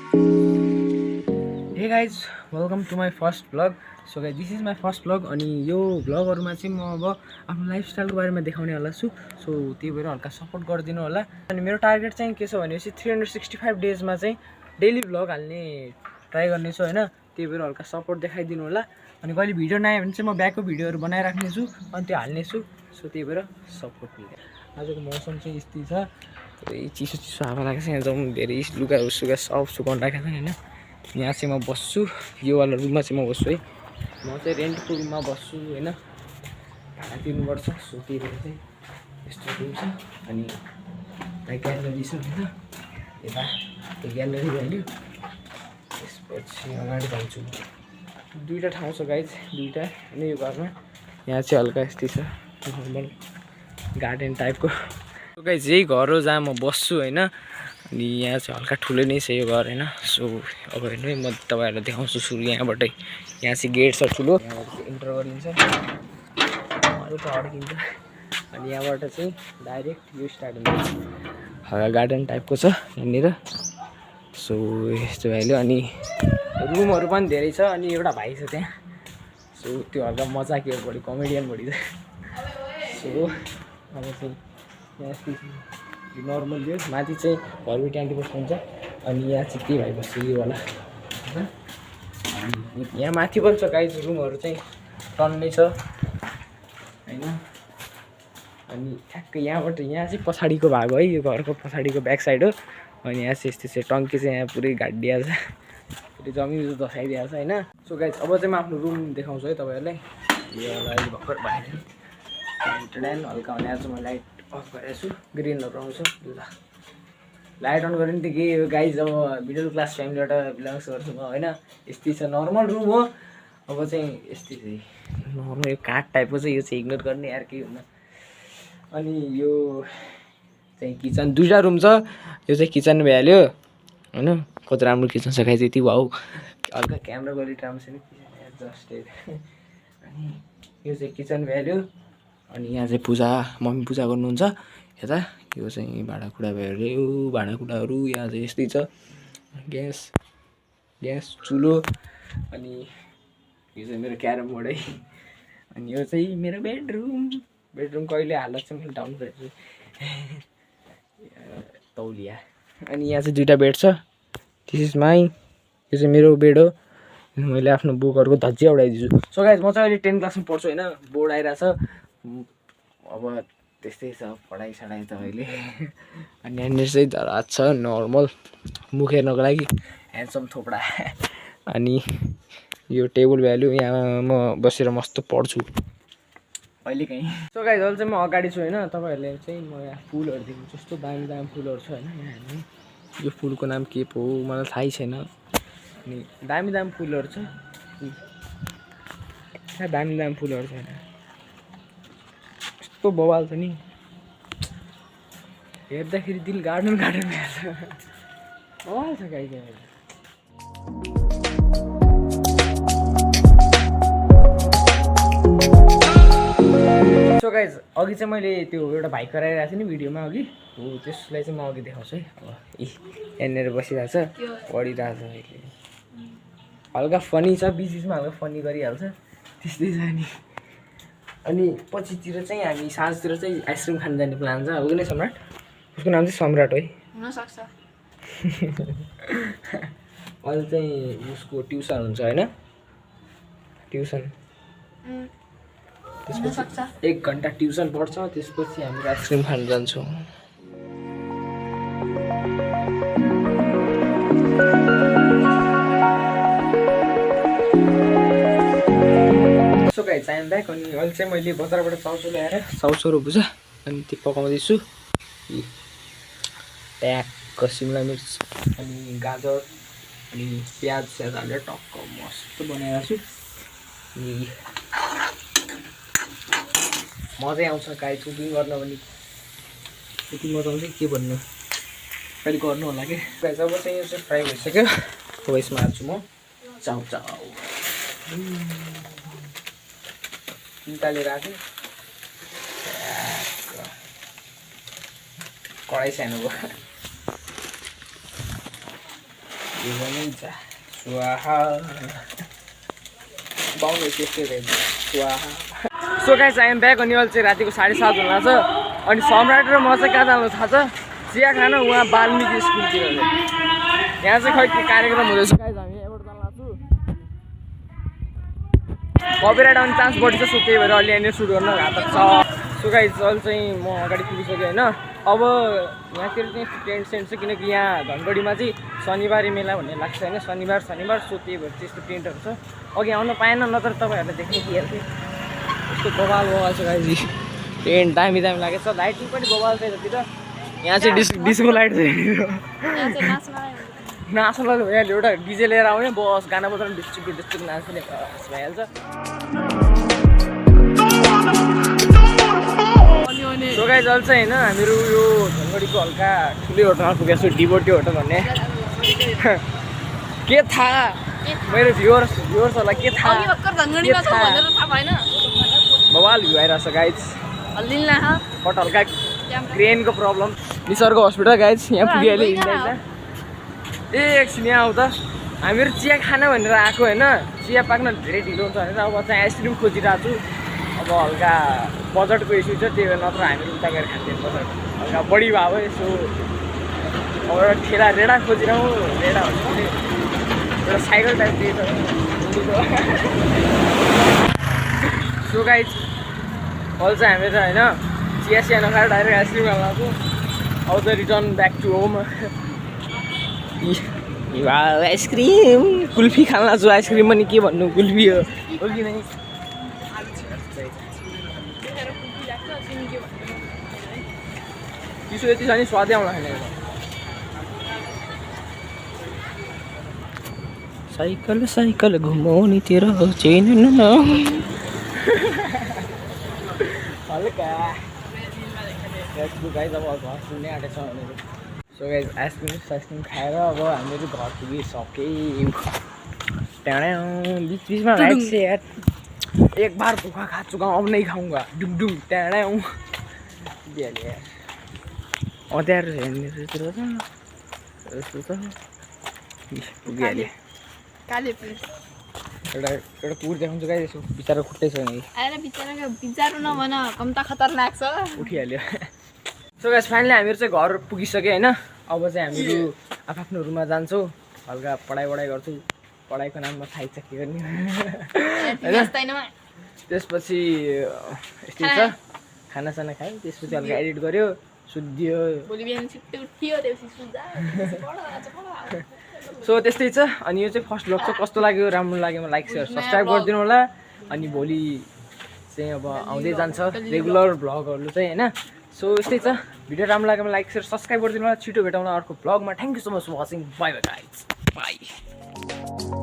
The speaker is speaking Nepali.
हे guys welcome to my first blog. So guys this is my first blog. अनि यो ब्लगहरूमा चाहिँ म अब आफ्नो लाइफस्टाइलको बारेमा देखाउने होला छु। सो त्यही भएर हल्का सपोर्ट गरिदिनु होला। अनि मेरो टार्गेट चाहिँ के छ भनेपछि 365 डेजमा चाहिँ डेली ब्लग हाल्ने ट्राई गर्नेछु होइन। त्यही भएर हल्का सपोर्ट देखाइदिनु होला। अनि कहिले भिडियो नआयो भने चाहिँ म ब्याकको भिडियोहरू बनाइराख्नेछु अनि त्यो हाल्नेछु। सो त्यही भएर सपोर्ट मिल्यो। आजको मौसम चाहिँ यस्तै छ, पुरै चिसो चिसो हावा लागेको छ। यहाँ एकदम धेरै लुगा सुगा सब सुकाउनु राखेको छ होइन। यहाँ चाहिँ म बस्छु, यो वाला रुममा चाहिँ म बस्छु है। म चाहिँ रेन्टको रुममा बस्छु होइन, भाडा तिर्नुपर्छ। सो त्यही भएर चाहिँ यस्तो रुम छ। अनि ग्यालेरी छ होइन, यता त्यो ग्यालेरी भ्याल्यु। त्यसपछि अगाडि जान्छु, दुईवटा ठाउँ छ गाइज, दुईवटा अनि यो घरमा। यहाँ चाहिँ हल्का यस्तै छ, नर्मल गार्डन टाइपको। गाइज यही घर हो जहाँ म बस्छु होइन। अनि यहाँ चाहिँ हल्का ठुलो नै छ यो घर होइन। सो अब हेर्नु है, म तपाईँहरूलाई देखाउँछु सुरु यहाँबाटै। यहाँ चाहिँ गेट छ ठुलो, यहाँबाट चाहिँ इन्टर गरिन्छ, हल्का अड्किन्छ। अनि यहाँबाट चाहिँ डाइरेक्ट यो स्टार्ट हुन्छ, हल्का गार्डन टाइपको छ यहाँनिर। सो यस्तो भइहाल्यो। अनि रुमहरू पनि धेरै छ। अनि एउटा भाइ छ त्यहाँ, सो त्यो हल्का मजाकियो बढी, कमेडियन बढी छ। सो अब चाहिँ यहाँ नर्मल यो माथि चाहिँ घरको ट्यान्टी बस्नु हुन्छ। अनि यहाँ चाहिँ के भइबस्छ यो होला होइन। अनि यहाँ माथि पनि छ गाइज, रुमहरू चाहिँ टन्नै छ होइन। अनि ठ्याक्कै यहाँबाट यहाँ चाहिँ पछाडिको भाग हो है, यो घरको पछाडिको ब्याक साइड हो। अनि यहाँ चाहिँ यस्तो चाहिँ टङ्की चाहिँ यहाँ पुरै घाटिदिएको छ, पुरै जमिन दसाइदिएको छ होइन। सो गाइज अब चाहिँ म आफ्नो रुम देखाउँछु है तपाईँहरूलाई। यो होला अहिले भर्खर बाहिर ड्यान हल्का भने आज म लाइट अफ गरेको छु, ग्रिनहरू आउँछ ल। लाइट अन गऱ्यो नि त के हो गाइज, अब मिडल क्लास फ्यामिलीबाट बिलोङ्स गर्छु म होइन। यस्तै छ, नर्मल रुम हो। अब चाहिँ यस्तै चाहिँ नर्मल यो काठ टाइपको चाहिँ, यो चाहिँ इग्नोर गर्ने यार, केही हुन्न। अनि यो चाहिँ किचन, दुईवटा रुम छ। यो चाहिँ किचन भइहाल्यो होइन। कति राम्रो किचन छ गाइज, यति भाउ। हल्का क्यामेरा क्वालिटी राम्रो छैन, जस्टेड। अनि यो चाहिँ किचन भइहाल्यो। अनि यहाँ चाहिँ पूजा, मम्मी पूजा गर्नुहुन्छ यता। यो चाहिँ भाँडाकुँडा भइहाल्यो, भाँडाकुँडाहरू यहाँ चाहिँ यस्तै छ। ग्यास चुलो। अनि यो चाहिँ मेरो क्यारम बोर्ड है। अनि यो चाहिँ मेरो बेडरुमको अहिले हालत चाहिँ मैले डाउन गरेको छु, तौलिया। अनि यहाँ चाहिँ दुईवटा बेड छ, दिस इज माई, यो चाहिँ मेरो बेड हो। मैले आफ्नो बुकहरूको धज्जिया उडाइदिन्छु। सो गाइज म चाहिँ अहिले 10 क्लासमा पढ्छु होइन, बोर्ड आइरहेछ। अब त्यस्तै छ पढाइ सढाइ त अहिले। अनि यहाँनिर चाहिँ दराज छ नर्मल मुख हेर्नको लागि, ह्यान्डसम थोपडा। अनि यो टेबल भ्याल्यु, यहाँ म बसेर मस्त पढ्छु अहिले कहीँ। सो गाइज अहिले चाहिँ म अगाडि छु होइन। तपाईँहरूले चाहिँ म यहाँ फुलहरू देख्छु, कस्तो दामी दामी फुलहरू छ होइन। यहाँ यो फुलको नाम के पो हो मलाई थाहै छैन। अनि दामी दामी फुलहरू छ, दामी दामी फुलहरू छ होइन। यस्तो बवाल छ नि, हेर्दाखेरि दिल गार्डन हेर्छ, बवाल छ गाई। सो गाइज अघि चाहिँ मैले त्यो एउटा भाइ कराइरहेको थिएँ नि भिडियोमा अघि, हो त्यसलाई चाहिँ म अघि देखाउँछु है। अब यहाँनिर बसिरहेको छ, पढिरहेको छ अहिले। हल्का फनी छ, बिचमा हल्का फनी गरिहाल्छ, त्यस्तै छ नि। अनि पछितिर चाहिँ हामी साँझतिर चाहिँ आइसक्रिम खान जाने प्लान छ। हो कि सम्राट, उसको नाम चाहिँ सम्राट है हुनसक्छ। अहिले चाहिँ उसको ट्युसन हुन्छ होइन, ट्युसन। त्यसपछि 1 घन्टा ट्युसन पढ्छ, त्यसपछि हामी आइसक्रिम खान जान्छौँ। So guys I'm back. अनि अहिले चाहिँ मैले बजारबाट चाउचाउ ल्याएर चाउचाउ भुजा अनि त्यो पकाउँदैछु। ट्याक्क सिमला मिर्च अनि गाजर अनि प्याज हालेर टक्क मस्त बनाइरहेको छु। अनि मजै आउँछ गाइज कुकिङ गर्न पनि, यति मजा आउँछ के भन्नु, कहिले गर्नु होला कि गाइज। अब चाहिँ यो चाहिँ फ्राई भइसक्यो, अब यसमा हाल्छु म चाउचाउ। निकालेर आएको कडाइ सानो भयो। So guys I am back अनि अहिले चाहिँ रातिको 7:30 हुन लाग्छ अनि सम्राट र म चाहिँ कहाँ जानु थाहा छ चिया खान उहाँ वाल्मिकी स्कुलतिर यहाँ चाहिँ खै के कार्यक्रम हुँदैछ गाइस हामी यहाँबाट जान लाग्छु कपिराइट आउने चान्स बढी छ सो त्यही भएर अलि यहाँनिर सुट गर्न घातक छ सो गाइस अहिले चाहिँ म अगाडि पुगिसकेँ होइन अब यहाँतिर चाहिँ टेन्ट सेन्ट छ किनकि यहाँ धनगढीमा चाहिँ शनिबारे मेला भन्ने लाग्छ होइन शनिबार सो त्यही भएर चाहिँ यस्तो टेन्टहरू छ अघि आउनु पाएन नत्र तपाईँहरूले देख्नु दिइहाल्थ्यो यस्तो बवाल छ गाइस टेन्ट दामी लागेको छ लाइटिङ पनि बवाल छ यतातिर यहाँ चाहिँ डिस्को लाइट छ नाच्नलाई भइहाल्यो एउटा डिजे लिएर आउने बस गाना बजाउनु डिस्ट्रिक्ट नाच्ने भइहाल्छ सो गाइस अहिले चाहिँ होइन हामीहरू यो धनगढीको हल्का ठुलै होटलमा पुगेको छु डिभोटी होटल भन्ने के थाहा मेरो भ्युवर्सहरूलाई के थाहा बवाल भ्यू आइरहेको छ गाइस बट हल्का ग्रेनको प्रब्लम निसर्ग हस्पिटल गाइस यहाँ पुगिहाल्यो हिँड्दैछ एकछिन यहाँ आउँदा हामीहरू चिया खाना भनेर आएको होइन चिया पाक्न धेरै ढिलो हुन्छ भनेर अब चाहिँ आइसक्रिम खोजिरहेको छु अब हल्का बजटको इस्यु छ त्यही भएर नत्र हामीहरू उता गएर खान्थ्यौँ बजट हल्का बढी भयो यसो अब एउटा ठेला रेडा खोजिरहँ रेडा भने एउटा साइकल टाइप दिएछ सो गाइस अहिले चाहिँ हामी त होइन चिया नखाएर डाइरेक्ट आइसक्रिम खान लाग्छु अब चाहिँ return back to home ice cream kulfi खान लाग्छु आइसक्रिम पनि के भन्नु कुल्फी हो कि नै चिसो यति छ नि स्वादै आउन खाने साइकल घुमाउने तेरो चेन हल्का गाइस अब घर पुग्ने आँटेको छ भनेर सो गाइस आइसक्रिम खाएर अब हामीहरू घर पुगिसक्यौँ त्यहाँ बिचमा राइट से यार एक बार भुखा खा चुका हूँ अब नहीं खाऊंगा डुम त्यहाँ दिइहाल्यो यार अँध्यारो छ यहाँनिर यस्तो छ पुगिहाल्यो एउटा पुर देखाउँछु गाइस यसो बिचारा खुट्टै छैन बिचारो नभन कम्ता खतरनाक छ उठिहाल्यो सो गाइस फाइनली हामीहरू चाहिँ घर पुगिसक्यो होइन अब चाहिँ हामीहरू आफ्नो रुममा जान्छौँ हल्का पढाइ गर्छु पढाइको नाममा थाहै छ के गर्ने होइन त्यसपछि यस्तै छ खानासाना खायो त्यसपछि हल्का एडिट गऱ्यो सुत्यो सो त्यस्तै छ अनि यो चाहिँ फर्स्ट भ्लग छ कस्तो लाग्यो राम्रो लाग्यो लाइक सेयर सब्सक्राइब गरिदिनु होला अनि भोलि चाहिँ अब आउँदै जान्छ रेगुलर भ्लगहरू चाहिँ होइन सो यस्तै छ भिडियो राम्रो लाग्यो लाइक सेयर सब्सक्राइब गरिदिनु होला छिटो भेटौँला अर्को भ्लगमा thank you so much for watching bye bye guys by